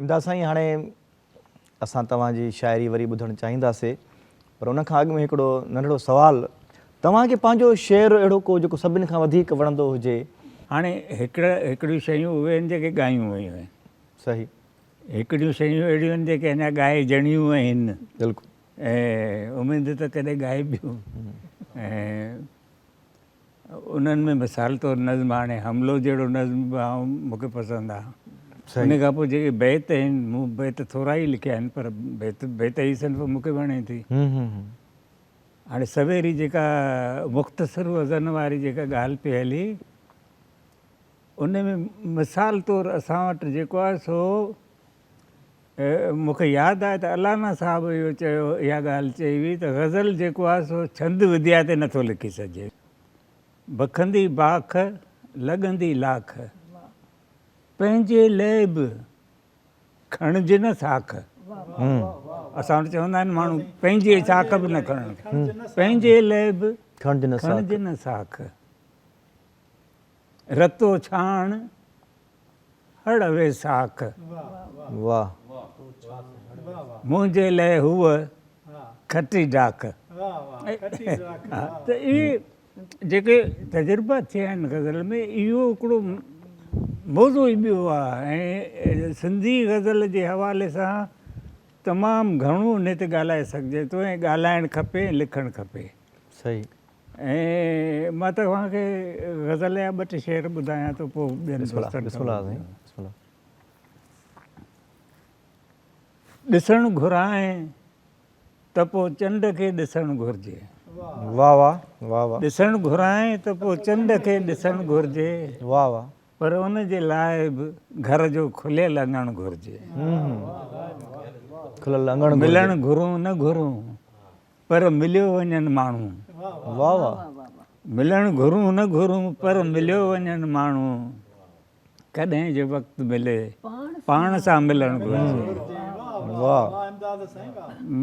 امداد سائين هاڻي اسان توهان جي شاعري وري ٻڌڻ چاهينداسي پر ان کان اڳ ۾ هڪڙو ننڍڙو سوال توهان کي پنهنجو شعر اهڙو ڪو جيڪو سڀني کان وڌيڪ وڻندو هجي؟ هاڻي هڪڙا هڪڙيون شيون اهي آهن جيڪي ڳايون ويون آهن. صحيح. هڪڙيون شيون اهڙيون آهن جيڪي اڃا ڳائجڻيون آهن. بلڪل. ۽ اميد ته ڪڏهن ڳائبيون ۽ انهن ۾ مثال طور نظم هاڻي حملو جهڙو نظم به آئون مون کي پسند آ. ان کان پوء جيڪي بيت آهن مون بيت ٿورا ئي لکيا آهن پر بيت بيت جي صنف مون کي وڻي ٿي. هاڻي سويري جيڪا مختصر وزن واري جيڪا ڳالهه پئي هلي ان ۾ مثال طور اسان وٽ جيڪو آهي سو مون کي ياد آهي ته الانا صاحب اهو چيو اها ڳالهه چئي هئي ته غزل جيڪو آهي سو ڇند وديا تي نٿو لکي سگهجي. بکندي باک، لڳندي لاک، پنهنجي لئه به کڻج نه ساک. اسان وٽ چوندا آهن ماڻهو پنهنجي ساک به نه کڻڻ، پنهنجي لئه به کڻج نه ساک. رتو ڇاڻ هڙ ويساک. واھ. منهنجي لئه هوء کٽي ڊاک. ته اهي جيڪي تجربا ٿيا آهن غزل ۾ اهو هڪڙو موضوع ئي ٻيو آهي ۽ سنڌي غزل جي حوالي سان تمام گهڻو ان تي ڳالهائي سگهجي ٿو ۽ ڳالهائڻ کپي ۽ لکڻ کپي. صحيح. ۽ مان توهان کي غزل جا ٻه ٽي شعر ٻڌايان ٿو پوء ٻين دوستن بسم الله سائين بسم الله. ڏسڻ گهرانء ته پوء چنڊ کي ڏسڻ گهرجي. واه واه واه واه. ڏسڻ گهرانء ته پوء چنڊ کي ڏسڻ گهرجي. واه واه. پر ان جي لاء به گهر جو کليل اڱڻ گهرجي. کليل اڱڻ گهرجي. ملڻ گهرون نه گهرون پر مليو وڃن ماڻهو. واه واه. ملڻ گهرون نه گهرون پر مليو وڃن ماڻهو. ڪڏهن جي وقت ملي پاڻ سان ملڻ گهرجي. واه.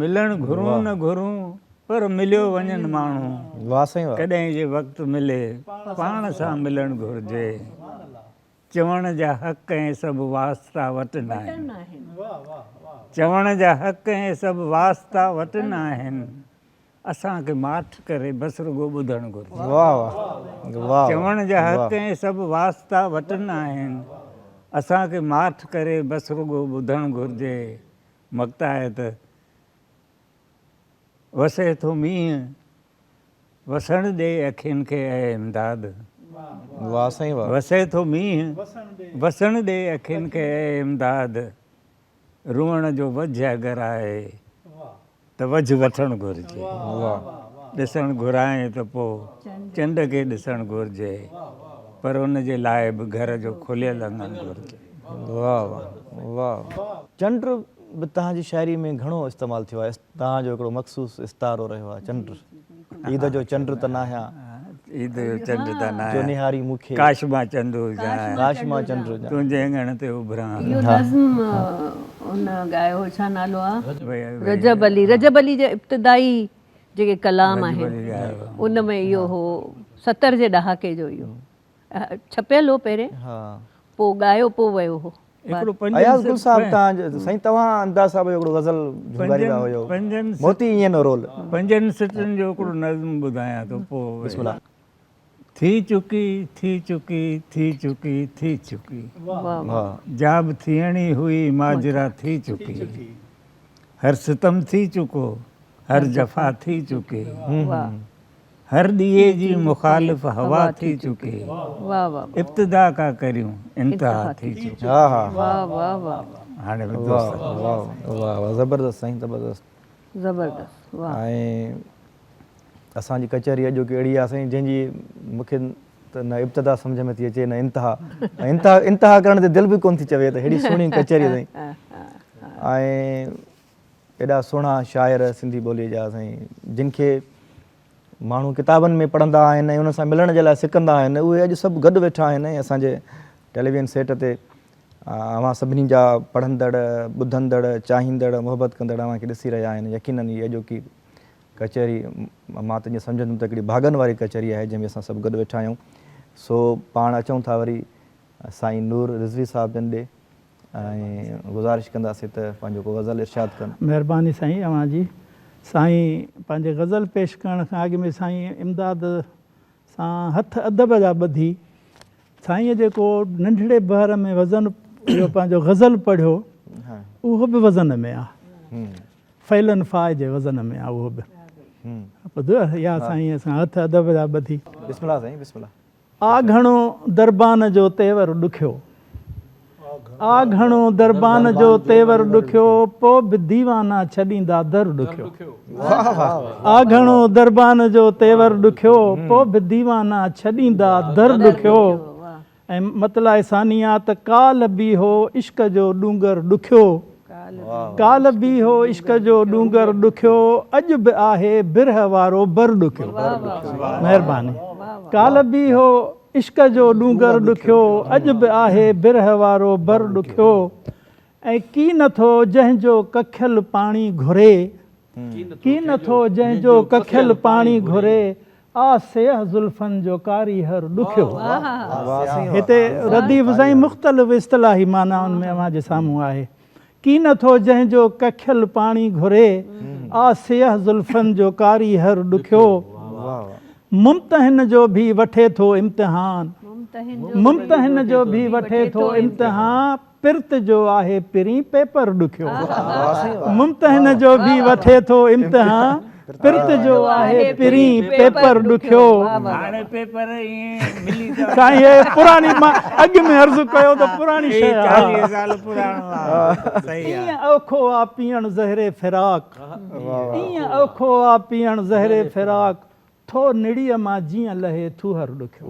ملڻ گهرون نه گهرون پر مليو وڃن ماڻهو. واه سائين واه. ڪڏهن جي وقت ملي پاڻ سان ملڻ گهرجي. چوڻ جا حق ۽ سڀ واسطا وٽن آهن. چوڻ جا حق ۽ سڀ واسطا وٽن آهن. اسان کي ماٺ ڪري بس رڳو ٻڌڻ گهرجي. چوڻ جا حق ۽ سڀ واسطا وٽن آهن. اسان کي ماٺ ڪري بس رڳو ٻڌڻ گهرجي. مقطع آهي ته وسي ٿو مينهن وسڻ ڏي اکين کي اي امداد. واه سائين واه. وسي ٿو مينهن وسڻ ڏي اکين کي اي امداد. روئڻ جو وجهه اگر آهي ته وجهه وٺڻ گهرجي. ڏسڻ گهرائين ته پوء چنڊ کي ڏسڻ گهرجي پر ان جي لاء به گهر جو کليل اڱڻ گهرجي. واه واه واه. چنڊ به توهان جي شاعري ۾ گهڻو استعمال ٿيو آهي. توهان جو هڪڙو مخصوص استعارو رهيو آهي چنڊ. عيد جو چنڊ ته ناهيان. عيد جو چنڊ ته ناهيان. جو نهاري مون کي. ڪاش مان چنڊ هجان. ڪاش مان چنڊ هجان. تنهنجي اڱڻ تي اڀران. اهو نظم ان ڳايو هو ڇا نالو آ رجب علي رجب علي جا ابتدائي جيڪي ڪلام آهن ان ۾ اهو هو 70 جي ڏهاڪي جو اهو ڇپيل هو پهرين پوء ڳايو پوء ويو هو. هڪڙو پنجن اياز گل صاحب توهان سائين توهان انداز صاحب جو هڪڙو غزل جهونگاريندا هيو موتي ائين نه رول. پنجن سٽن جو هڪڙو نظم ٻڌايان ٿو پوء بسم الله. ٿي چڪي ٿي چڪي ٿي چڪي ٿي چڪي جا به ٿيڻي هئي ماجرا ٿي چڪي هر ستم ٿي چڪو هر جفا ٿي چڪي. هر ڏيئي جي مخالف هوا ٿي چڪي. ابتدا ڪا ڪريون انتها ٿي چڪي. هاڻي به دوست. واه واه زبردست سائين زبردست. زبردست واه. ۽ اسان جي ڪچهري اڄوڪي اهڙي آهي سائين جنهن جي مونکي ته نه ابتدا سمجهه ۾ ٿي اچي نه انتها ۽ انتها انتها ڪرڻ تي دل به ڪونه ٿي چوي ته ههڙي سهڻي ڪچهري سائين ۽ ايڏا سهڻا شاعر سنڌي ٻوليء جا سائين جن کي ماڻهو ڪتابن ۾ پڙهندا آهن ۽ انهن سان ملڻ جي لاء سڪندا آهن اهي اڄ سڀ گڏ ويٺا آهن ۽ اسان جي ٽيليويزن سيٽ تي اوهان سڀني جا پڙهندڙ ٻڌندڙ چاهيندڙ محبت ڪندڙ اوهان کي ڏسي رهيا آهن يقينن هي اڄوڪي ڪچهري مان ته ائين سمجهندم ته هڪڙي ڀاڳن واري ڪچهري آهي جنهن ۾ اسان سڀ گڏ ويٺا آهيون سو پاڻ اچون ٿا وري سائين نور رضوي صاحب جن ڏي. ۽ گذارش ڪنداسين ته پنهنجو ڪو غزل ارشاد ڪن. مهرباني سائين اوهان جي. سائين پنهنجي غزل پيش ڪرڻ کان اڳ ۾ سائين امداد سان هٿ ادب جا ٻڌي سائينء جيڪو ننڍڙي بحر ۾ وزن اهو پنهنجو غزل پڙهيو اهو به وزن ۾ آ فعلن فاء جي وزن ۾ آ اهو به ٻڌو يا سائينء سان هٿ ادب جا ٻڌي. بسم الله سائين بسم الله. آ گهڻو دربان جو تيور ڏکيو. آ گهڻو دربان جو تيور ڏکيو پو به ديوانا ڇڏيندا در ڏکيو. آ گهڻو دربان جو تيور ڏکيو پو به ديوانا ڇڏيندا در ڏکيو. ۽ مطلع ثاني آ ته ڪالهه به هو عشق جو ڏونگر ڏکيو. ڪالهه به هو عشق جو ڏونگر ڏکيو اڄ به آهي برهه وارو بر ڏکيو. مهرباني. ڪالهه به هو عشق جو ڏونگر ڏکيو اڄ به آهي برهه وارو بر ڏکيو. ۽ ڪي نه ٿو جنهن جو ڪکيل پاڻي گهري ڪي نه ٿو جنهن جو ڪکيل پاڻي گهري آ سيهه زلفن جو ڪاريهر ڏکيو. هتي رديف سائين مختلف اصطلاحي معنائن ۾ اوهان جي سامهون آهي. ڪي نه ٿو جنهن جو ڪکيل پاڻي گهري، آ سيهه زلفن جو ڪاريهر ڏکيو. ممتحن جو ڀي وٺي ٿو امتحان، ممتحن جو ڀي وٺي ٿو امتحان، پرت جو آهي پرين پيپر ڏکيو. ممتحن جو ڀي وٺي ٿو امتحان پرت جو آهي پرين پيپر ڏکيو. هاڻي پيپر ائين ملي ته سائين هي پراڻي مان اڳ ۾ عرض ڪيو ته پراڻي شيء آهي. 40 سال پراڻو آهي صحيح آهي. ايئن اوکو آ پيئڻ زهر فراق ايئن اوکو آ پيئڻ زهر فراق ٿو نڙيء مان جيئن لهي ٿوهر ڏکيو.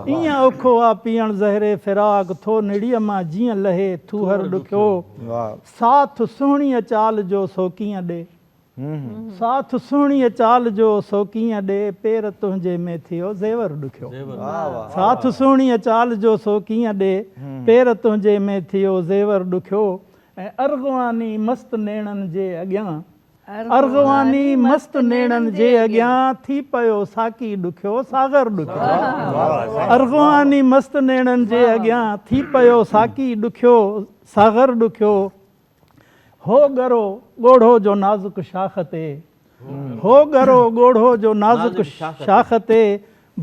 ايئن اوکو آ پيئڻ زهر فراق ٿو نڙيء مان جيئن لهي ٿوهر ڏکيو. ساٿ سهڻيء چال جو سو ڪيئن ڏي. ساٿ سهڻيء چال جو سو ڪيئن ڏي پير تنهنجي ۾ ٿيو زيور ڏکيو. ساٿ سهڻيء چال جو سو ڪيئن ڏي پير تنهنجي ۾ ٿيو زيور ڏکيو. ۽ ارغواني مست نيڻن جي اڳيان ارغواني مست نيڻن جي اڳيان ٿي پيو ساقي ڏکيو ساغر ڏکيو ارغواني مست نيڻن جي اڳيان ٿي پيو ساقي ڏکيو ساغر ڏکيو هو ڳرو ڳوڙهو جو نازڪ شاخ تي هو ڳرو ڳوڙهو جو نازڪ شاخ تي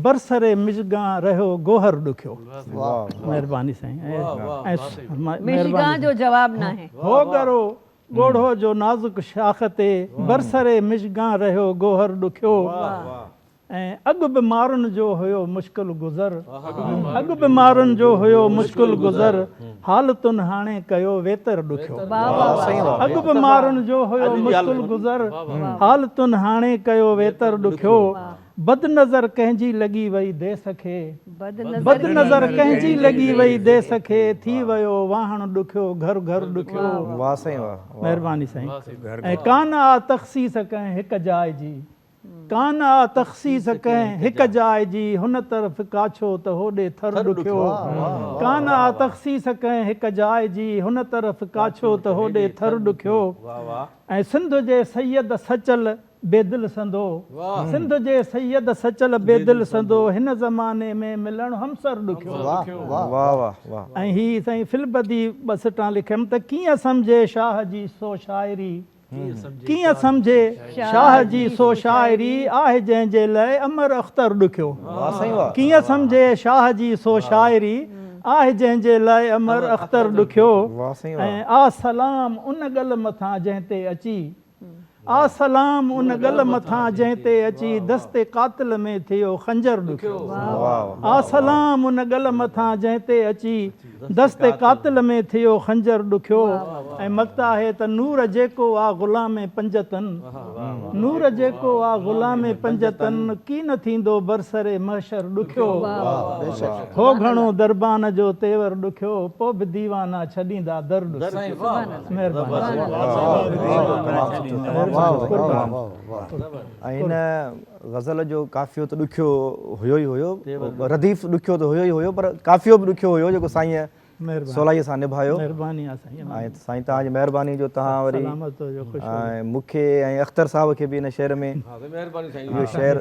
برسر مشگان رهيو گوهر ڏکيو مهرباني سائين مشگان جو جواب ناهي هو ڳرو ڳوڙهو جو نازڪ شاخ تي برسري مشگان رهيو گوهر ڏکيو ۽ اڳ به مارن جو هيو مشڪل گذر اڳ به مارن جو هيو مشڪل گذر حالتن هاڻي ڪيو ويتر ڏکيو اڳ به مارن جو هيو مشڪل گذر حالتن هاڻي ڪيو ويتر ڏکيو بد نظر ڪنهن جي لڳي وئي ديس کي بد نظر ڪنهن جي لڳي وئي ديس کي ٿي ويو واهڻ ڏکيو گهر گهر ڏکيو. واه سائين واه. مهرباني سائين ۽ ڪانه آ تخصيص ڪنهن هڪ جاء جي ڪانه آ تخصيص ڪنهن هڪ جاء جي هن طرف ڪاڇو ته هوڏي ٿر ڏکيو ڪانه آ تخصيص ڪنهن هڪ جاء جي هن طرف ڪاڇو ته هوڏي ٿر ڏکيو ۽ سنڌ جي سيد سچل بيدل سندو سنڌ جي سيد سچل بيدل سندو هن زماني ۾ ملڻ همسر ڏکيو. ۽ هي سائين في البديع ٻه سٽان لکيم ته ڪيئن سمجهي شاهه جي سو شاعري ڪيئن سمجهي شاهه جي سو شاعري آهه جنهن جي لئه امر اختر ڏکيو ڪيئن سمجهي شاهه جي سو شاعري آهه جنهن جي لئه امر اختر ڏکيو ۽ آ سلام ان ڳل مٿان جنهن تي اچي آ سلام ان ڳل مٿان جنهن تي اچي دست قاتل ۾ ٿيو خنجر ڏکيو آ سلام ان ڳل مٿان جنهن تي اچي دست قاتل ۾ ٿيو خنجر ڏکيو ۽ مقطع آهي ته نور جيڪو آ غلام پنجتن نور جيڪو آ غلام پنجتن ڪي نه ٿيندو برسر محشر ڏکيو هو گهڻو دربان جو تيور ڏکيو پو به ديوانا ڇڏيندا در ڏکيو ۽ هن غزل جو قافيو ته ڏکيو هيو ئي هيو، رديف ڏکيو ته هيو ئي هيو پر قافيو به ڏکيو هيو جيڪو سائينء سولائيء سان نڀايو. ۽ سائين توهان جي مهرباني جو توهان وري مون کي ۽ اختر صاحب کي به هن شعر ۾ اهو شعر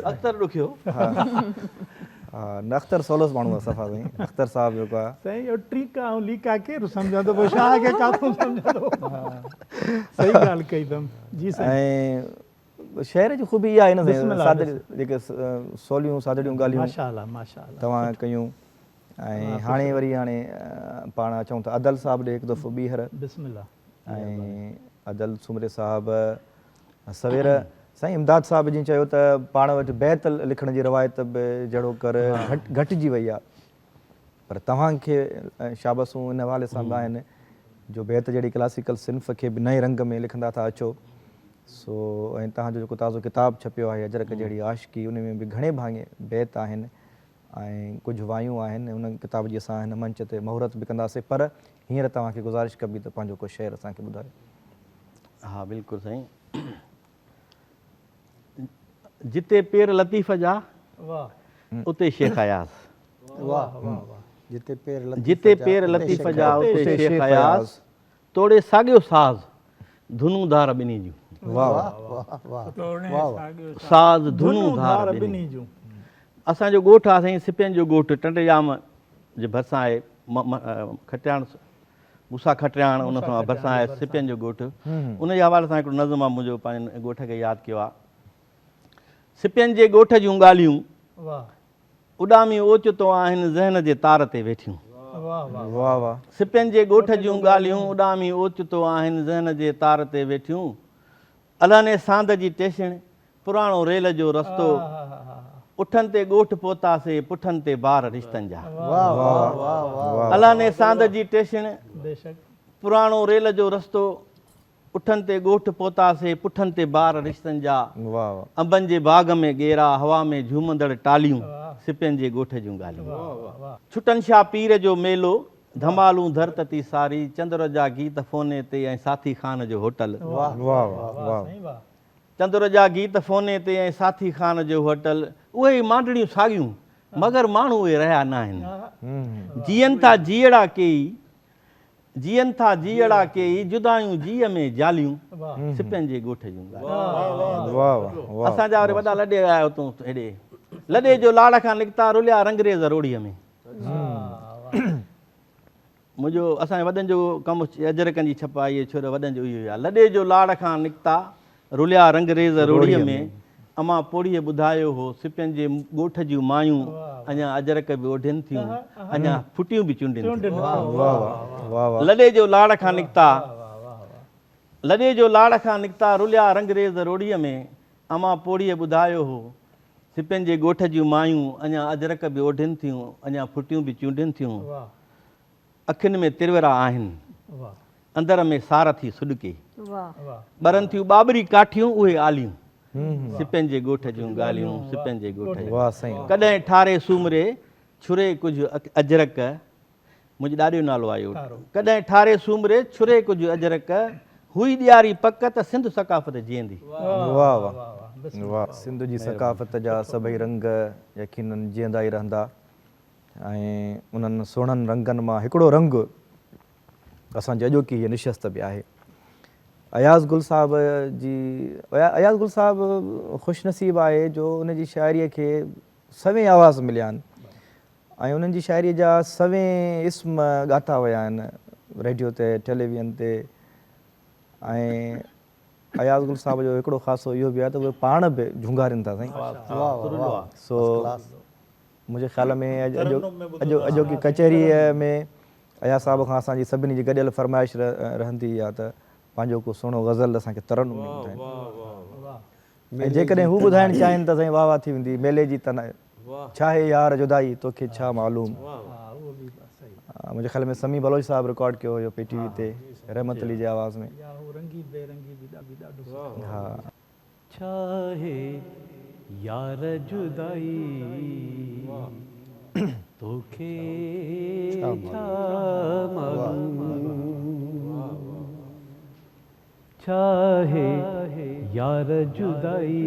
ها نه اختر سولس ماڻهو آهي صفا سائين اختر صاحب جيڪو آهي. سائين اهو ٽيڪا ۽ ليڪا ڪير سمجهندو پوء شاهه کي ڪاٿون سمجهندو. صحيح ڳالهه ڪئي اٿم جي سائين. ۽ شعر جي خوبي اها آهي نه سائين سادڙي جيڪي سوليون سادڙيون ڳالهيون ماشاءالله ماشاءالله توهان ڪيون ۽ هاڻي وري هاڻي پاڻ اچون ٿا ادل صاحب ڏي هڪ دفعو ٻيهر. بسم الله. ۽ ادل سومري صاحب سوير سائين امداد صاحب جيئن چيو ته پاڻ وٽ بيت لکڻ جي روايت به جهڙوڪر گهٽجي وئي آهي پر توهان کي شابسون ان حوالي سان به آهن جو بيت جهڙي ڪلاسيڪل صنف کي به نئين رنگ ۾ لکندا ٿا اچو سو ۽ توهان جو جيڪو تازو ڪتاب ڇپيو آهي اجرڪ جهڙي عاشقي ان ۾ به گهڻي ڀاڱي بيت آهن ۽ ڪجهه وايون آهن ان ڪتاب جي اسان هن منچ تي مهورت به ڪنداسين پر هينئر توهان کي گذارش ڪبي ته پنهنجو ڪو شعر اسان کي ٻڌايو. ها بلڪل سائين جتي پير لطيف جا اتي شيخ اياز جتي پير لطيف جا اتي شيخ اياز توڙي ساڳيو ساز ڌنون ڌار ٻنهي جون. ساز ڌنون ڌار ٻنهي جون. اسان جو ڳوٺ آهي سائين سپين جو ڳوٺ ٽنڊي ڄام جي ڀرسان آهي کٽياڻ موسيٰ کٽياڻ ان سان ڀرسان آهي سپين جو ڳوٺ ان جي حوالي سان هڪڙو نظم آهي منهنجو پنهنجي ڳوٺ کي ياد ڪيو آهي سپين جي ڳوٺ جون ڳالهيون اڏامي اوچتو آهن ذهن جي تار تي ويٺيون. سپين جي ڳوٺ جون ڳالهيون اڏامي اوچتو آهن ذهن جي تار تي ويٺيون. الهني ساند جي ٽيشڻ، پراڻو ريل جو رستو، اٺن تي ڳوٺ پهتاسي، پٺن تي بار رشتن جا. الهني ساند جي ٽيشڻ، پراڻو ريل جو رستو، اٺن تي ڳوٺ پهتاسي، پٺن تي بار رشتن جا. انبن جي باغ ۾ ڳيرا، هوا ۾ جهومندڙ ٽالهيون، سپين جي ڳوٺ جون ڳالهيون. ڇٽن شاهه پير جو ميلو، ڌمالون ڌر تتي ساري، چندر جا گيت فوني تي ۽ ساٿي خان جو هوٽل. چندر جا گيت فوني تي ۽ ساٿي خان جو هوٽل، اهي ئي مانڊڻيون ساڳيون، مگر ماڻهو اهي رهيا ناهن. جيئن ٿا جيئڙا ڪيئي، جيئن ٿا جيئڙا ڪيئي، جدايون جيء ۾ جاليون، سپين جي ڳوٺ جون ڳالهيون. اسان جا وري وڏا لڏي ويا اتون هيڏي. لڏي جو لاڙ کان نڪتا، رليا رنگريز روڙهيء ۾. منهنجو اسان جي وڏن جو ڪم اجرڪن جي ڇپائي ڇو ته وڏن جو اهو ئي آهي. لڏي جو لاڙ کان نڪتا، رليا رنگريز روڙهيء ۾، امان پوڙهيء ٻڌايو هو، سپين جي ڳوٺ جون مايون اڃا اجرڪ به اوڍين ٿيون، اڃا ڦٽيون به چونڊين ٿيون. لڏي جو لاڙ کان نڪتا، لڏي جو لاڙ کان نڪتا، رليا رنگريز روڙهيء ۾، امان پوڙهيء ٻڌايو هو، سپين جي ڳوٺ جون مايون اڃا اجرڪ به اوڍين ٿيون، اڃا ڦٽيون به چونڊين ٿيون. اکين ۾ ترورا آهن، اندر ۾ سار ٿي سڏڪي. ٻرن ٿيون ٻاٻري ڪاٺيون، اهي آليون. سپين جي ڳوٺ جون ڳالهيون، سپين جي ڳوٺ جون. ڪڏهن ٺاري سومري، ڇري ڪجهه اجرڪ، منهنجي ڏاڏي جو نالو آهي اهو. ڪڏهن ٺاري سومري، ڇري ڪجهه اجرڪ، هئي ڏياري پڪ ته سنڌ ثقافت جيئندي. واه واه. سنڌ جي ثقافت جا سڀئي رنگ يقينن جيئندا ئي رهندا. ۽ انهن سهڻن رنگن مان هڪڙو رنگ اسان جي اڄوڪي هيء نشست به آهي. اياز گل صاحب جي اياز گل صاحب خوش نصيب آهي جو ان جي شاعريء کي سوين آواز مليا آهن ۽ انهن جي شاعريء جا سوين اسم ڳاتا ويا آهن ريڊيو تي ٽيليويزن تي ۽ اياز گل صاحب جو هڪڙو خاصو اهو به آهي ته اهي پاڻ به جهونگارين ٿا سائين سو منهنجي خيال ۾ اڄوڪي ڪچهريء ۾ اياز صاحب کان اسان جي سڀني جي گڏيل فرمائش رهندي اها ته پنهنجو ڪو سهڻو غزل اسان کي ترنم ۾ ٻڌائين ۽ جيڪڏهن هو ٻڌائڻ چاهين ته سائين واهه واهه ٿي ويندي ميلي جي تنهائي ڇاهي يار جدائي توکي ڇا معلوم منهنجي خيال ۾ سميع بلوچ صاحب رڪارڊ ڪيو هيو پي ٽي وي تي رحمت علي جي آواز ۾. ها. ڇاهي يار جدائي توکي ڇا معلوم ڇاهي يار جدائي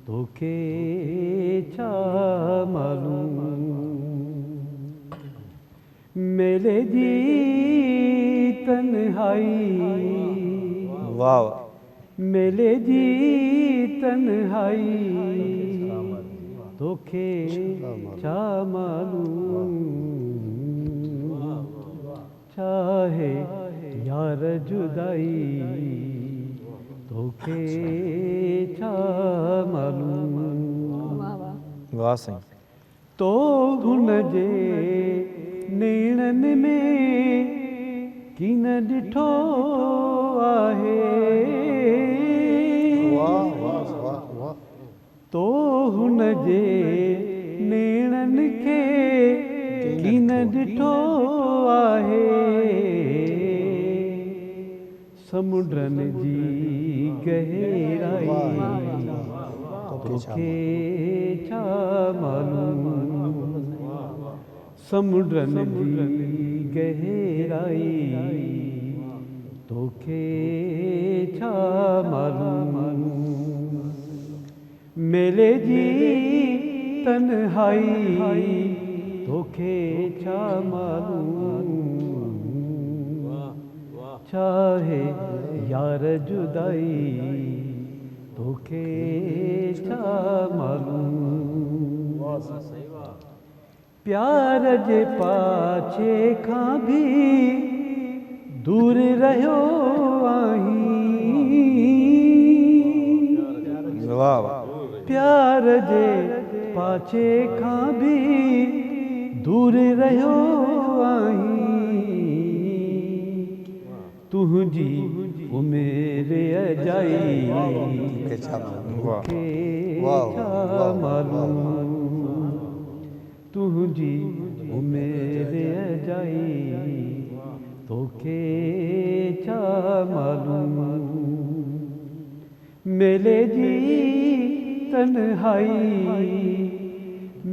توکي ڇا معلوم ميلي جي تنهائي. واھ واھ. ميلي جي تنهائي. توکي ڇا معلوم ڇاهي يار جدائي توکي ڇا معلوم. واه سائين. تو هن جي نيڻن ۾ ڪين ڏٺو آهي. تو هن جي نيڻن کي ڪين ڏٺو آهي. سمنڊن جي گهرائي توکي ڇا معلوم. سمنڊن جي گهرائي توکي ڇا معلوم. ميلي جي تنهائي توکي ڇا معلوم. ڇاهي يار جدائي توکي ڇا معلوم. پيار جي پاڇي کان ڀي دور رهيو آهين. پيار جي پاڇي کان ڀي دور رهيو آهين. تنهنجي عمر اجائي مونکي ڇا معلوم. تنهنجي عمر اجائي توکي ڇا معلوم. ميلي جي تنهائي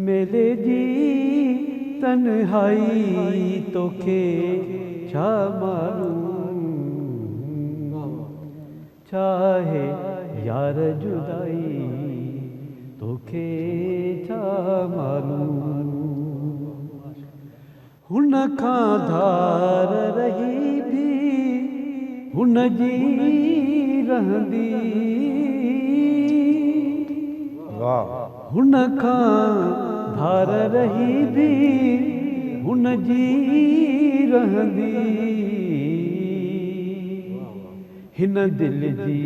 ميلي جي تنهائي توکي ڇا معلوم. ڇاهي يار جدائي توکي ڇا معلوم. هن کان ڌار رهي ڀي هن جي رهندي. هن کان ڌار رهي ڀي هن جي رهندي. هن دل جي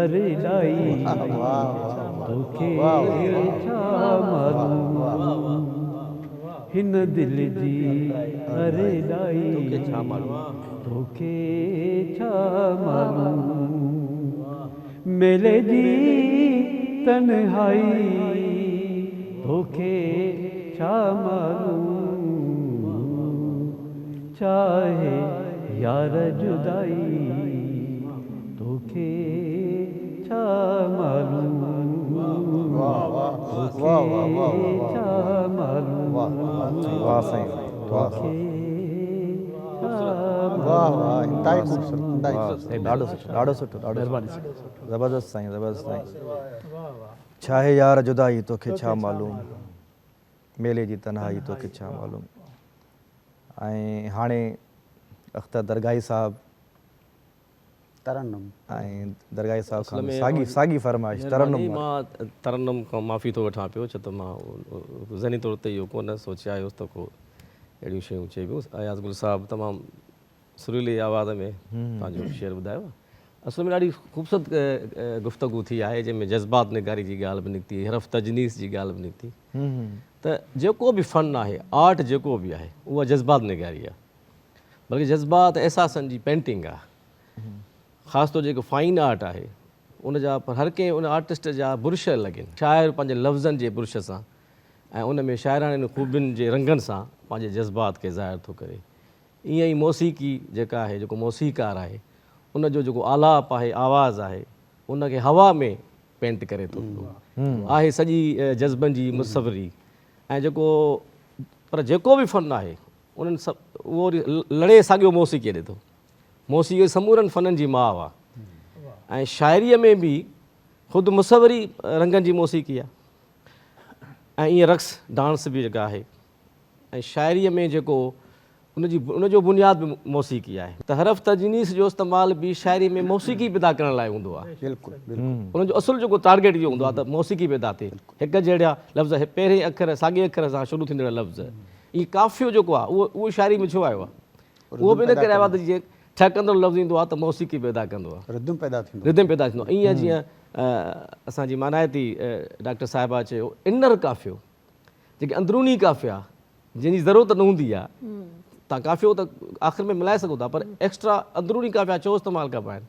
ارڏائي توکي ڇا معلوم. هن دل جي ارڏائي توکي ڇا معلوم. ميلي جي تنهائي توکي ڇا معلوم. ڇاهي يار جدائي توکي ڇا معلوم. توکي ڇا معلوم. توکي ڇا معلوم. ڏاڍو سٺو ڏاڍو سٺو ڏاڍو زبردست سائين زبردست سائين. ڇاهي يار جدائي توکي ڇا معلوم. ميلي جي تنهائي توکي ڇا معلوم. ۽ هاڻي اختر درگاهي صاحب ترنم ۽ درگاهي صاحب کان به ساڳي ساڳي فرمائش ترنم واري. مان ترنم کان معافي ٿو وٺان پيو ڇو ته مان ذهني طور تي اهو ڪونه سوچي آيو هوس ته ڪو اهڙيون شيون چئبيون. اياز گل صاحب تمام سريلي آواز ۾ پنهنجو شعر ٻڌايو. اصل ۾ ڏاڍي خوبصورت گفتگو ٿي آهي جنهن ۾ جذبات نگاري جي ڳالهه به نڪتي، حرف تجنيس جي ڳالهه به نڪتي ته جيڪو به فن آهي، آرٽ جيڪو به آهي اها جذبات نگاري آهي بلڪه جذبات احساسن جي پينٽنگ آهي. خاص طور جيڪو فائن آرٽ آهي ان جا پر هر ڪنهن ان آرٽسٽ جا برش الڳ آهن. شاعر پنهنجي لفظن جي برش سان ۽ ان ۾ شاعراڻين خوبين جي رنگن سان پنهنجي جذبات کي ظاهر ٿو ڪري. ائين ئي موسيقي جيڪا آهي، جيڪو موسيقار آهي، ان جو جيڪو آلاپ آهي، آواز آهي، ان کي هوا ۾ پينٽ ڪري ٿو پيو. آهي سڄي جذبن جي مصوري ۽ جيڪو پر جيڪو به فن آهي، انهن سڀ اهو وري لڙي ساڳيو موسيقيء ڏي ٿو. موسيقي سمورن فنن جي ماء آهي ۽ شاعريء ۾ به خود مصوري رنگن جي موسيقي آهي ۽ ائين رقص، ڊانس به جيڪا آهي ۽ شاعريء ۾ جيڪو. ان جي ان جو بنياد به موسيقي آهي ته حرف تجنيس جو استعمال به شاعري ۾ موسيقي پيدا ڪرڻ لاء هوندو آهي. بلڪل بلڪل. ان جو اصل جيڪو ٽارگيٽ اهو هوندو آهي ته موسيقي پيدا ٿئي. هڪ جهڙا لفظ پهرين اکر ساڳئي اکر سان شروع ٿيندڙ لفظ اهي قافيو جيڪو آهي اهو اهو شاعري ۾ ڇو آيو آهي؟ اهو به ان ڪري آيو آهي ته جيئن ٺهڪندڙ لفظ ايندو آهي ته موسيقي پيدا ڪندو آهي. ردم پيدا ٿيندو آهي. ردم پيدا ٿيندو آهي. ائين جيئن اسان جي مانائتي ڊاڪٽر صاحبه چيو انر قافيو جيڪي اندروني قافيا جنهن جي ضرورت نه هوندي آهي تان قافيو ته آخر ۾ ملائي سگهو ٿا پر ايڪسٽرا اندروني قافيا ڇو استعمال ڪبا آهن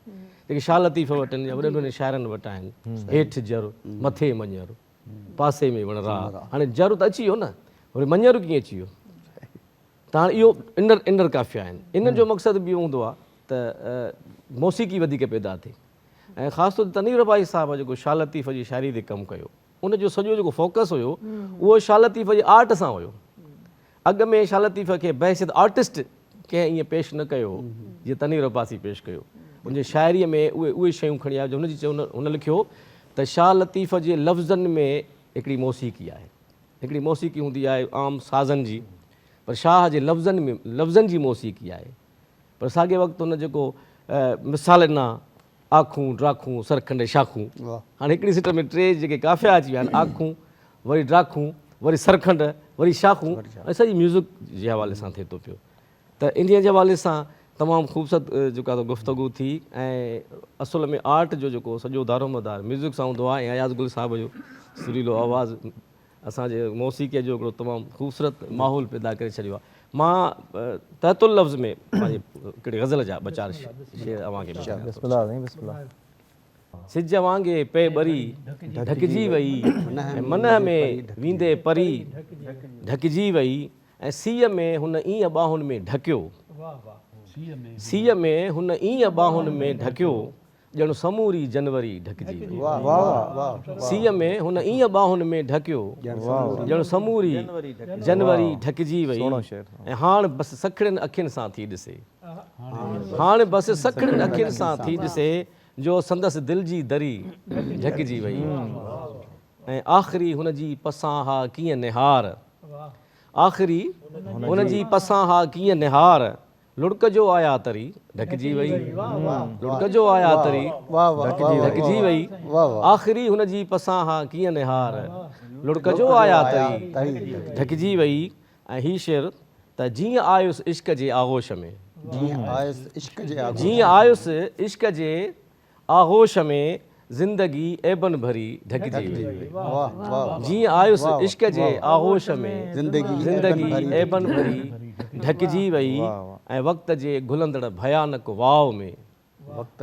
جيڪي شاهه لطيف وٽ آهن يا وڏن وڏن شاعرن وٽ آهن هيٺ جر مٿي مڃر پاسي ۾ وڻ راهه هاڻي جر ته اچي ويو نه وري مڃر ڪيئن اچي ويو ته هاڻي اهو انر انر قافيا آهن انهن جو مقصد به اهو هوندو آهي ته موسيقي وڌيڪ پيدا ٿئي ۽ خاص طور تي تنوير عباسي صاحب جيڪو شاهه لطيف جي شاعري تي ڪم ڪيو ان جو سڄو جيڪو فوڪس هيو اهو شاهه لطيف جي آرٽ سان هيو. اڳ ۾ شاهه لطيف کي بحيثيت آرٽسٽ ڪنهن ائين پيش نه ڪيو هو جيئن تنوير عباسي پيش ڪيو. ان جي شاعريء ۾ اهي اهي شيون کڻي آيو جو هن جي هن لکيو ته شاهه لطيف جي لفظن ۾ هڪڙي موسيقي آهي. هڪڙي موسيقي هوندي آهي عام سازن جي پر شاهه جي لفظن ۾ لفظن جي موسيقي آهي. پر ساڳئي وقت هن جيڪو مثال ڏنا آکون، ڊراکون، سرکنڊ ۽ شاخون. هاڻي هڪڙي سٽ ۾ ٽي جيڪي قافيا اچي ويا آهن، آکون، وري ڊراکون، وري سرکنڊ، وري شاخون ۽ سڄي ميوزڪ جي حوالي سان ٿئي ٿو پيو ته انهيء جي حوالي سان تمام خوبصورت جيڪا سو گفتگو ٿي ۽ اصل ۾ آرٽ جو جيڪو سڄو دارومدار ميوزڪ سان هوندو آهي ۽ اياز گل صاحب جو سريلو آواز اسان جي موسيقيء جو هڪڙو تمام خوبصورت ماحول پيدا ڪري ڇڏيو آهي. مان تحت اللفظ ۾ پنهنجي هڪڙي غزل جا ٻه چار شعر اوهان کي ٻڌايان ٿو. بسم الله سائين بسم الله. سج وانگي پئي ٻري ڍڪجي وئي ۽ منهه ۾ ويندي پري ڍڪجي وئي ۽ سيء ۾ هن ايئن ٻانهن ۾ ڍڪيو سيء ۾ هن ايئن ٻانهن ۾ ڍڪيو ڄڻ سموري جنوري ڍڪجي وئي. سيء ۾ هن ايئن ٻانهن ۾ ڍڪيو ڄڻ سموري جنوري ڍڪجي وئي ۽ هاڻ بس سکڙين اکين سان ٿي ڏسي. هاڻ بس سکڙين اکين سان ٿي ڏسي جو سندس دل جي دري ڍڪجي وئي ۽ آخري هن جي پسان ها ڪيئن نهار آخري هن جي پسان ها ڪيئن نهار لڙڪ جو آيا تري ڍڪجي وئي لڙڪ جو آيا تري ڍڪجي وئي آخري هن جي پسان ها ڪيئن نهار لڙڪ جو آيا تري ڍڪجي وئي ۽ هي شعر ته جيئن آيس عشق جي آغوش ۾ جيئن آيس عشق جي آغوش جيئن آيس عشق جي آغوش ۾ زندگي عيبن ڀري ڍڪجي وئي. جيئن آيس عشق جي آغوش ۾ زندگي عيبن ڀري ڍڪجي وئي ۽ وقت جي گهلندڙ ڀيانڪ واء ۾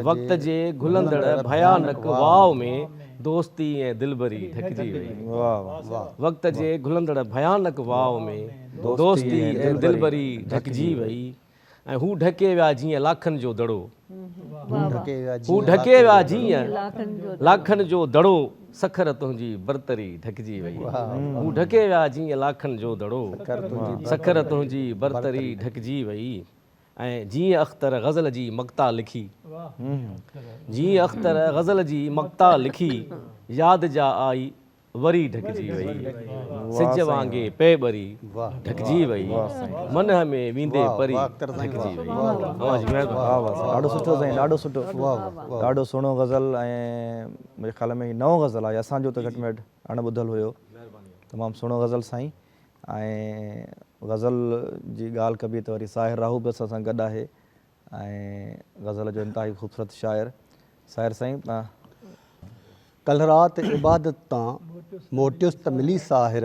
وقت جي گهلندڙ ڀيانڪ واء ۾ دوستي ۽ دلبري ڍڪجي وئي. وقت جي گهلندڙ ڀيانڪ واء ۾ دوستي ۽ دلبري ڍڪجي وئي. ۽ هو ڍڪي ويا جيئن لاکن جو دڙو. هو ڍڪي ويا جيئن لاکن جو دڙو سکر تنهنجي برتري ڍڪجي وئي. هو ڍڪي ويا جيئن لاکن جو دڙو سکر تنهنجي برتري ڍڪجي وئي. ۽ جيئن اختر غزل جي مقطع لکي جيئن اختر غزل جي مقطع لکي ياد جا آئي وري ڍڪجي وئي، سج وانگي پئي ٻري ڍڪجي وئي، منهه ۾ ويندي پري ڍڪجي وئي. اوهان جي مهرباني. واھ واھ سائين ڏاڍو سٺو سائين ڏاڍو سٺو ڏاڍو سهڻو غزل ۽ منهنجي خيال ۾ هي نئون غزل آهي اسان جو ته گهٽ ۾ گهٽ اڻ ٻڌل هيو تمام سهڻو غزل سائين ۽ غزل جي ڳالهه ڪبي ته وري ساحر راهو به اسان سان گڏ آهي ۽ غزل جو انتهائي خوبصورت شاعر ساحر سائين. ڪلهه رات عبادت تان موٽيس ته ملي ساحر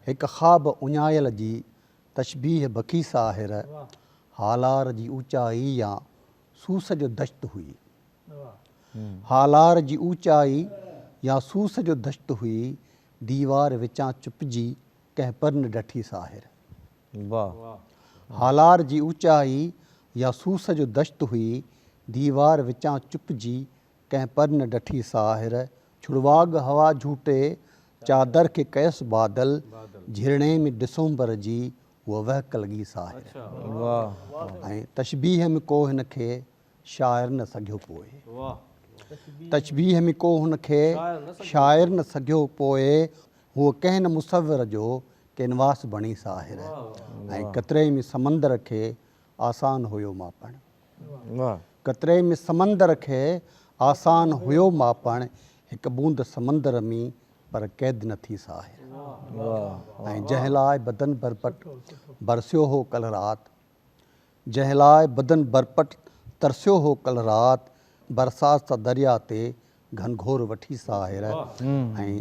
هڪ خواب اڃايل جي تشبيهه بکي ساحر هالار جي اوچائي يا سوس جو دشت هئي هالار جي اوچائي يا سوس جو دشت هئي ديوار وچان چپجي ڪنهن پر نه ڊٺي ساحر. هالار جي اوچائي يا سوس جو دشت هئي، ديوار وچان چپجي ڪنهن پر نه ڊٺي ساحر، ڇڙواڳ هوا جهوٽي چادر کي ڪيس بادل، جهرڻي ۾ ڊسمبر جي هوء وهڪ لڳي ساحر. ۽ تشبيهه ۾ ڪو هن کي شاعر نه سگهيو پوء. تشبيهه ۾ ڪو هن کي شاعر نه سگهيو پوء، هوء ڪنهن نه مصور جو ڪينواس بڻي ساحر ۽ قطري ۾ سمندر کي آسان هيو ماپڻ. قطري ۾ سمندر کي آسان هيو ماپڻ هڪ بوند سمندر ۾ پر قيد نه ٿي ساحر ۽ جنهن لاء بدن برپٽ برسيو هو ڪلهه رات جنهن لاء بدن برپٽ ترسيو هو ڪلهه رات برسات سا دريا تي گهنگهور وٺي ساحر ۽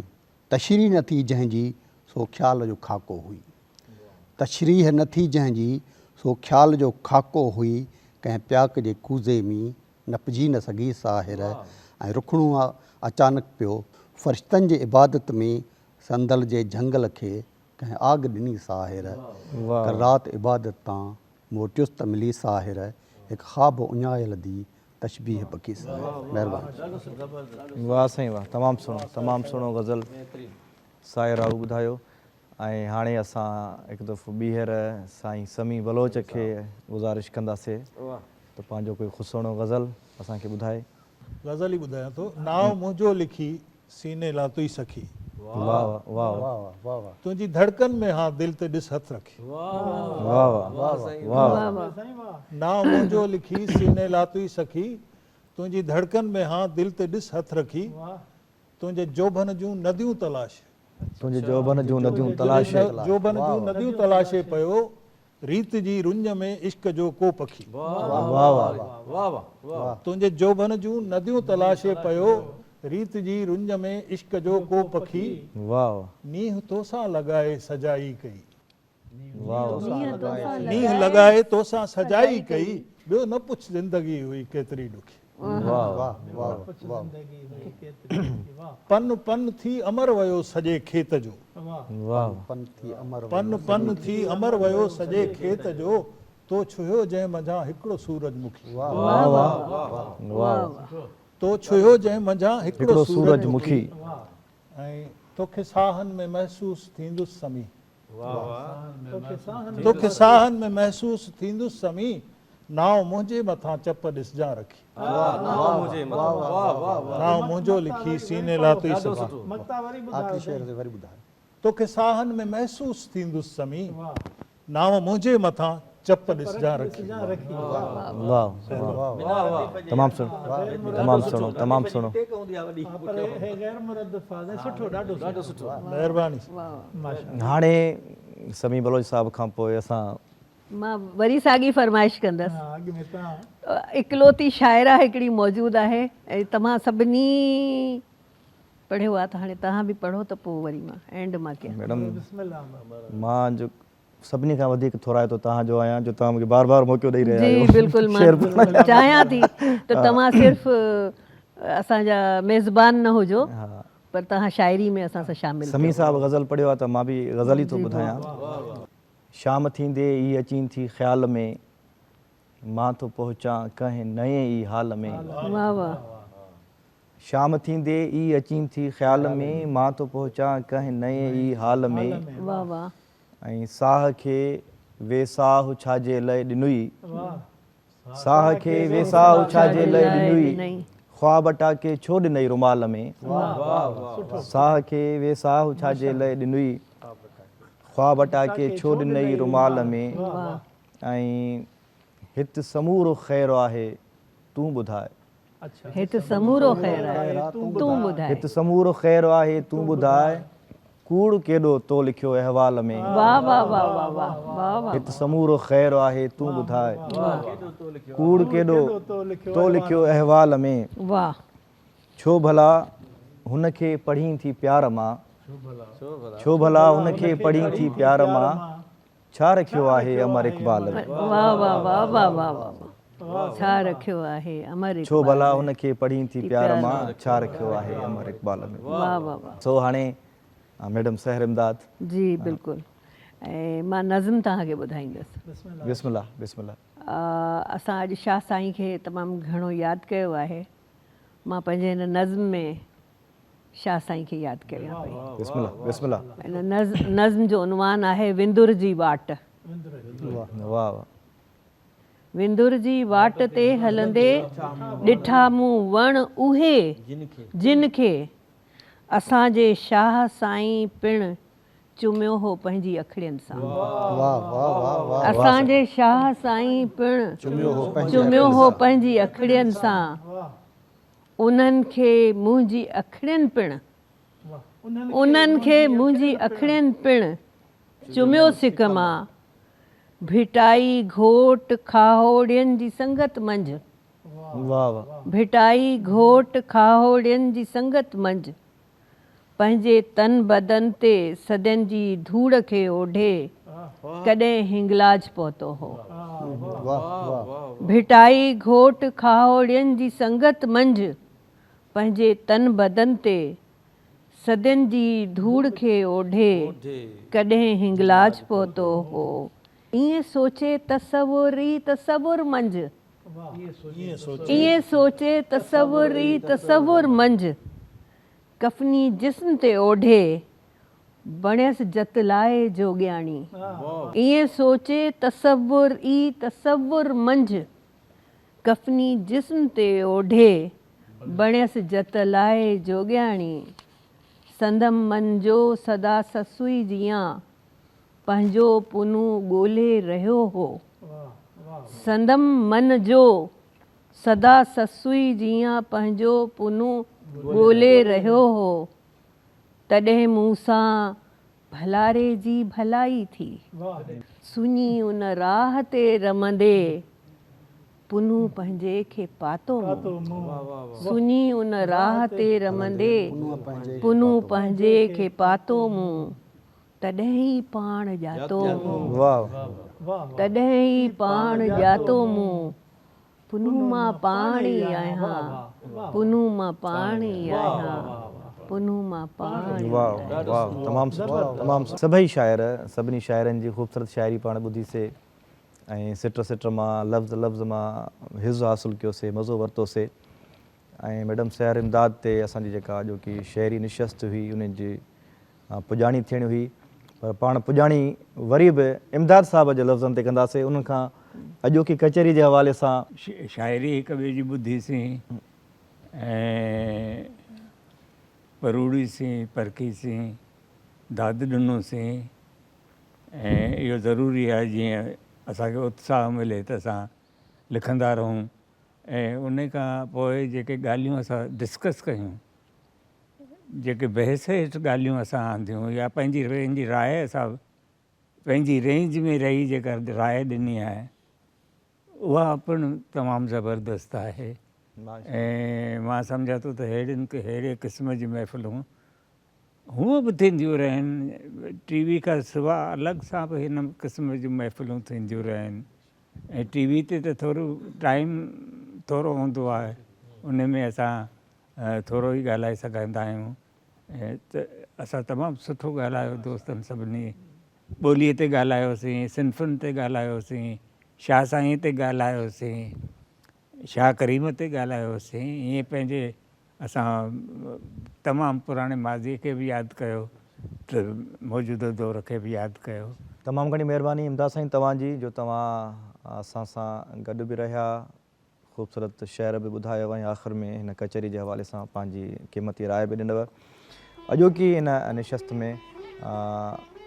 تشريح نه ٿي جنهن جي سو خيال جو خاڪو هئي. تشريح نه ٿي جنهن جي سو خيال جو خاڪو هئي ڪنهن پياڪ جي ڪوزي ۾ نپجي نه سگهي ساحر ۽ رکڻو آ اچانڪ پيو فرشتن جي عبادت ۾ صندل جي جهنگل کي ڪنهن آگ ڏني ساحر ڪل رات عبادت تان موٽيس ته ملي ساحر هڪ خواب اڃايل the تشبيهه پکي ساحر مهرباني. واه سائين واه تمام سهڻو تمام سهڻو غزل ساحر راهو ٻڌايو ۽ هاڻي اسان هڪ دفعو ٻيهر سائين سميع بلوچ کي گذارش ڪنداسي ته پنهنجو ڪوئي سهڻو غزل اسان کي ٻڌائي. غزل ئي ٻڌايان ٿو. نانء منهنجو لکي سيني لاتوئي سکي. واه واه واه. تنهنجي ڌڙڪن ۾ هان دل تي ڏس هٿ رکي. واه واه واه واه. نانء منهنجو لکي سيني لاتوئي سکي. تنهنجي ڌڙڪن ۾ هان دل تي ڏس هٿ رکي. تنهنجي جوڀن جون نديون تلاشي. تنهنجي جوڀن جون نديون تلاشي. جوڀن جون نديون تلاشي پيو. ريت جي رڃ ۾ عشق جو ڪو پکي. تنهنجي جوڀن جون نديون تلاشي پيو ريت جي رڃ ۾ عشق جو ڪو پکي. نينهن توسان لڳائي سجائي ڪئي. نينهن لڳائي توسان سجائي ڪئي. ٻيو نه پڇ زندگي هئي ڪيتري ڏکي. پن پن ٿي امر ويو سڄي کيت جو. پن پن ٿي امر ويو سڄي کيت جو. تو ڇهيو جنهن منجهان هڪڙو سورج مکي. تو ڇهيو جنهن منجهان هڪڙو سورج مکي. ۽ توکي ساهن ۾ محسوس ٿيندس سمي. توکي ساهن ۾ محسوس ٿيندس سمي. نانء منهنجي مٿان چپ ڏسجان رکي. نانء منهنجو لکي سيني لاتوئي سڀان. توکي ساهن ۾ محسوس ٿيندس سمي. نانء منهنجي مٿان چپ ڏسجان رکي. واھ تمام سهڻو تمام سهڻو تمام سهڻو. مهرباني. هاڻي سميع بلوچ صاحب کان پوء اسان. مان وري ساڳي فرمائش ڪندس. اڪلوتي شاعره هڪڙي موجود آهي ۽ توهان سڀني پڙهيو آهي ته هاڻي توهان به پڙهو ته پوء وري مان اينڊ مان ڪيان. ميڊم مان جو سڀني کان وڌيڪ ٿورائتو توهان جو آهيان جو توهان مونکي بار بار موقعو ڏئي رهيا آهيو. جي بلڪل مان چاهيان ٿي ته توهان صرف اسان جا ميزبان نه هجو پر توهان شاعري ۾ اسان سان شامل ٿيو. سميع صاحب غزل پڙهيو آهي ته مان به غزل ئي ٿو ٻڌايان. شام ٿيندي ئي اچين ٿي خيال ۾. مان ٿو پهچان ڪنهن نئين ئي حال ۾. واھ واھ. شام ٿيندي ئي اچين ٿي خيال ۾. مان ٿو پهچان ڪنهن نئين ئي حال ۾. واھ واھ. ۽ ساهه کي ويساهه ڇا جي لئه ڏنوئي. ساهه کي ويساهه ڇا جي لئه ڏنوئي. خواب ٽاڪي ڇو ڏنئي رومال ۾. ساهه کي ويساهه ڇا جي لئه ڏنوئي. خواب ٽاڪي ڇو ڏنئي رومال ۾. ۽ هت سمورو خير آهي تون ٻڌاء. هت سمورو خير آهي تون ٻڌاء. هت سمورو خير آهي تون ٻڌاء. ڪوڙ ڪيڏو تو لکيو احوال ۾. واه واه واه واه واه واه واه. هت سمورو خير آهي تون ٻڌاء. ڪوڙ ڪيڏو تو لکيو احوال ۾. واه. ڇو ڀلا هن کي پڙهين ٿي پيار مان. ڇو ڀلا هن کي پڙهين ٿي پيار مان. ڇا رکيو آهي امر اقبال ۾. واه واه واه واه واه واه ڇا رکيو آهي امر اقبال ۾. ڇو ڀلا ان کي پڙهين ٿي پيار مان ڇا رکيو آهي امر اقبال ۾. واه واه واه. سو هاڻي ميڊم سحر امداد. جي بلڪل ۽ مان نظم توهان کي ٻڌائيندس. بسم الله بسم الله. اسان اڄ شاهه سائين کي تمام گهڻو ياد ڪيو آهي مان پنهنجي هن نظم ۾ شاهه سائين کي ياد ڪريان پئي. بسم الله بسم الله. هن نظم جو عنوان آهي وندر جي واٽ. واه واه. وندر جي واٽ تي هلندي ڏٺا مون وڻ اهي جن کي اسان جي شاهه سائين پڻ چميو هو پنهنجي اکڙين سان. اسان جي شاهه سائين پڻ چميو هو پنهنجي اکڙين سان. انهن کي منهنجي اکڙين پڻ انهن کي منهنجي اکڙين پڻ چميو سڪ مان. ڀٽائي گهوٽ کاهوڙين جي سنگت منجهه. ڀٽائي گهوٽ کاهوڙين جي سنگت منجهه. پنهنجي تن بدن تي صدين جي ڌوڙ کي اوڍي ڪڏهن هنگلاج پهتو هو. ڀٽائي گهوٽ کاهوڙين جي سنگت منجهه پنهنجي تن بدن تي صدين جي ڌوڙ کي اوڍي ڪڏهن هنگلاج پهتو هو. ائين سوچي تصور ئي تصور منجهه ائين سوچي تصور ئي تصور منجهه ڪفني جسم تي اوڍي، بڻيس جت لاء جوڳياڻي. ائين سوچي تصور ئي تصور منجهه، ڪفني جسم تي اوڍي، بڻيس جت لاء جوڳياڻي. سندم من جو سدا سسئي جيان، پنهنجو پنهون ڳولي رهيو هو. سندم من جو سدا سسئي جيان پنهنجو پنهون ڳولي رهيو هو، تڏهن مون سان ڀلاري جي ڀلائي ٿي. سڃي ان راهه تي رمندي پنهون پنهنجي کي پاتو مون. سڃي ان راهه تي رمندي پنهون پنهنجي کي پاتو مون. تڏهن ئي پاڻ ڄاتو مون. تڏهن ئي پاڻ ڄاتو مون. پنهون مان پاڻ ئي آهيان، پنهون مان پاڻ ئي آهيان، پنهون مان پاڻ ئي آهيان. واھ تمام سٺو تمام سٺو. سڀئي شاعر سڀني شاعرن جي خوبصورت شاعري پاڻ ٻڌي سي ۽ سٽ سٽ مان لفظ لفظ مان حظ حاصل ڪيو سي مزو ورتو سي ۽ ميڊم سحر امداد تي اسان جي جيڪا اڄوڪي شعري نشست هئي ان جي پڄاڻي ٿيڻي هئي پر پاڻ پڄاڻي وري به امداد صاحب جي لفظن تي ڪنداسين انهن کان اڄوڪي ڪچهري جي حوالي سان. شاعري هڪ ٻئي جي ٻڌي سين ۽ پروڙي سين پرکي سين داد ڏنو سين ۽ اهو ضروري آهي جيئن اسان کي اتساهه ملي ته اسان لکندا رهون ۽ ان کان پوء جيڪي ڳالهيون اسان ڊسڪس ڪيون جيڪي بحث هيٺ ڳالهيون اسان آنديون يا پنهنجي پنهنجي راء اسان پنهنجي رينج ۾ رهي جيڪا راء ڏني آهي اها پڻ تمام زبردست آهي ۽ مان سمجهان ٿو ته ههڙين ههڙي قسم جون محفلون هونء به ٿينديون رهن ٽي وي کان سوا الڳ سان به هن قسم جون محفلون ٿينديون رهن ۽ ٽي وي تي ته ٿورو ٽائيم ٿورو هوندو آهي ان ۾ اسان ٿورو ئي ڳالهائي سگهندا آهيون ته اسان تمام سٺو ڳالهايو دوستن سڀني ٻوليء تي ڳالهايوسين صنفن تي ڳالهايوسين شاهه سائين تي ڳالهايوسين شاهه ڪريم تي ڳالهايوسين ائين پنهنجي اسان تمام پراڻي ماضيء کي به ياد ڪيو ته موجوده دور کي به ياد ڪيو. تمام گهڻي مهرباني امداد سائين توهان جي جو توهان اسان سان گڏ به رهيا خوبصورت شعر به ٻڌايو ۽ آخر ۾ هن ڪچهري جي حوالي سان پنهنجي قيمتي راء به ڏنو. اڄوڪي ان نشست ۾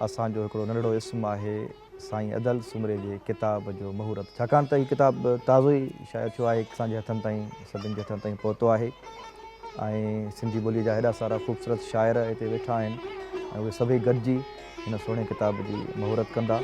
اسان جو هڪڙو ننڍڙو اسم آهي سائين ادل سومري جي ڪتاب جو مهورت ڇاڪاڻ ته هي ڪتاب تازو ئي شايع ٿيو آهي اسان جي هٿن تائين سڀن جي هٿن تائين پهتو آهي ۽ سنڌي ٻوليء جا هيڏا سارا خوبصورت شاعر هتي ويٺا آهن ۽ اهي سڀئي گڏجي هن سهڻي ڪتاب جي مهورت ڪندا.